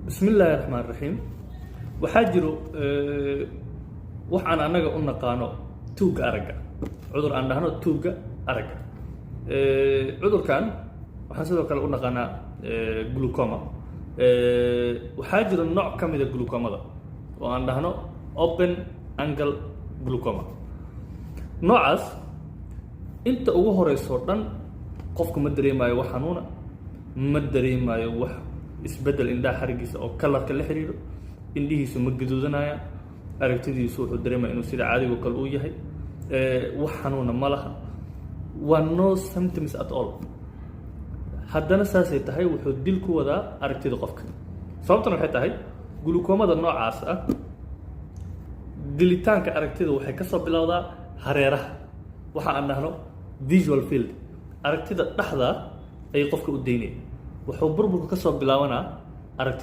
Bismi illaahi raxmaan raxiim. Waxaa jiro waxaan annaga u naqaano tuugga aragga, cudur aan dhahno tuugga aragga. Cudurkan waxaan sidoo kale u naqaanaa glaucoma. Waxaa jiro nooc ka mida glaucomada oo aan dhahno open angle glaucoma. Noocaas inta ugu horeysoo dhan qofku ma dareemaayo wax xanuuna, ma dareemaayo wax isbeddel indhaha xarigiisa oo colorka la xiriiro, indhihiisu ma gaduudanayaan, aragtidiisu wuxuu dareemaya inuu sida caadigo kale uu yahay, wax xanuuna ma laha, waa no symptoms at all. Haddana saasay tahay, wuxuu dil ku wadaa aragtida qofka. Sababtana waxay tahay, glaucomada noocaas ah dilitaanka aragtida waxay ka soo bilowdaa hareeraha, waxa aan dhahno visual field. Aragtida dhexda ayay qofka u daynaya, wuxuu burburka ka soo bilaabanaa aragtida.